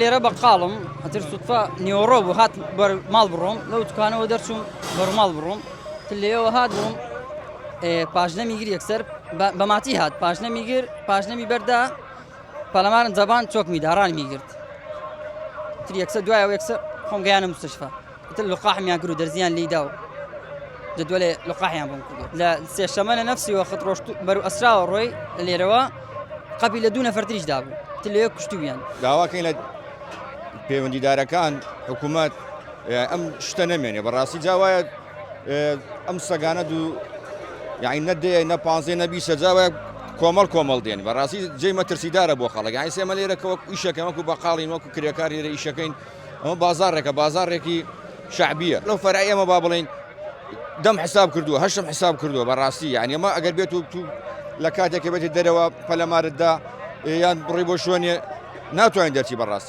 لێرە بەقاڵم ئەتر سوتفە نیوەڕۆ بوو هات بەر ماڵ بڕۆم لەو دوکانەوە دەرچووم بەر ماڵ بڕۆم تر لێەوە هات بووم پاشنەمی گر یەکسەر بە ماتی هات پاشنەمی گر پاشنەمی بەردا پەلەمارن جەبان چۆکمی داڕانمی گرت تر یەکسەر دوایەوە یەکسەر خۆم گەیانە مستشفا تر لقاحمیان کرد و دەرزیان لیدا و جدولێ لقاحیان بۆم کرد لە سێشەمە لە نەفسی وەخت ڕۆشت بەرو ئەسراوە ڕۆی لێرەوە قەپی لە دوو نەفەرتریش دابوو تر لەوێ کوشتویان. داواکەین لە پەیوەندیدارەکان حکوومەت ئەم شتە نەمێنێ بەڕاستی جا وایە ئەم سەگانە دوو یعنی نە دەیە نە پانزێ نە بیسە جا وایە کۆمەڵ کۆمەڵ دێن بەڕاستی جێی مەترسیدارە بۆ خەڵک یعنی سێمە لێرە کە وەک ئیشەکەن وەکو بەقاڵین وەکو کرێکار لێرە ئیشەکەین ئەمە بازاڕێکە بازاڕێکی شەعبیە لەو فەرعی ئێمە با بڵێین دەم حساب کردووە هەشتم حساب کردووە بەڕاستی یعنی ئەمە ئەگەر بێت و تو لە کاتێک بێتی دەرەوە پەلەمارتدا یان بڕی بۆ شوێنێ ناتوانین دەرچی بەڕاستی.